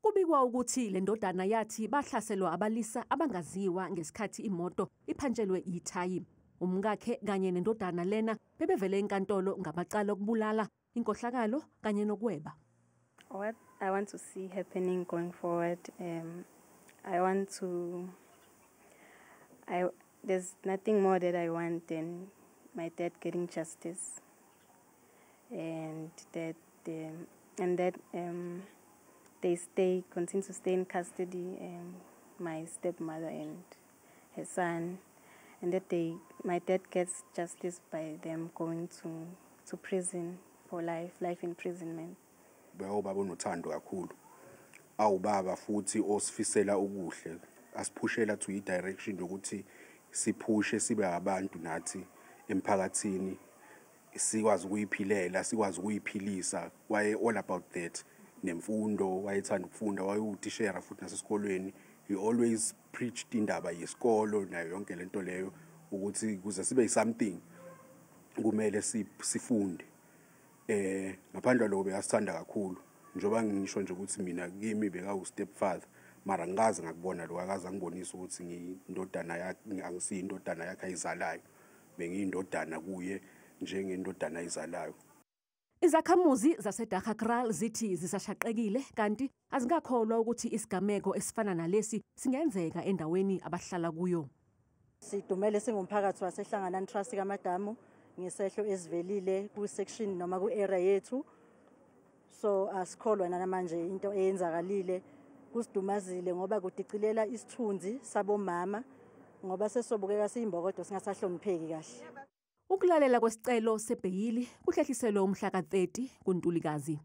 Kubikwa ukuthi le ndodana yathi bahlaselwa abalisa abangaziwa ngesikhathi imoto iphantshelwe yithayi. Umkakhe kanye nendodana lena bebevele enkantolo ngamacala okubulala, inkohlakalo kanye nokweba. What I want to see happening going forward, I want to. I there's nothing more that I want than my dad getting justice, and that they stay continue to stay in custody. My stepmother and her son, and that they my dad gets justice by them going to prison for life, life imprisonment. Bewubaba onothando kakhulu, awubaba futhi osifisela okuhle, asiphushela to i-direction yokuthi siphushe sibe abantu nathi emphakathini, sikwazi ukuyiphilela, sikwazi ukuyiphilisa. Waye all about that, nemfundo, wayethanda ukufunda, wayewutishera futhi nasesikolweni. He always preached indaba yesikolo nayo yonke lento leyo, ukuthi kuze sibe something kumele sifunde. Ngaphandle kwaloko, bekasithanda kakhulu, njengoba ngisho nje ukuthi mina kimi bekawu stepfather, mara ngikaze ngakubona lokho, akaze angibonisa ukuthi ngiyindodana yakhe. Angisiyo indodana yakhe ayizalayo, bengiyindodana kuye njengendodana ayizalayo. Izakhamuzi zaseDaggakraal zithi zisashaqekile kanti azingakholwa ukuthi isigameko esifana nalesi singenzeka endaweni abahlala kuyo. Sidumele singumphakathi waseHlanganani Trust kaMadamu ngesehlo esivelile ku-section noma ku-area yethu. So asikholwa namanje into eyenzakalile. Kusidumazile ngoba kudicilela isithunzi sabomama, ngoba sesobukeka siyimbokodo, singasahlonipheki kahle. Ukulalela kwesicelo sebheyili kuhlehliselwe umhla ka-30 kuNtulikazi.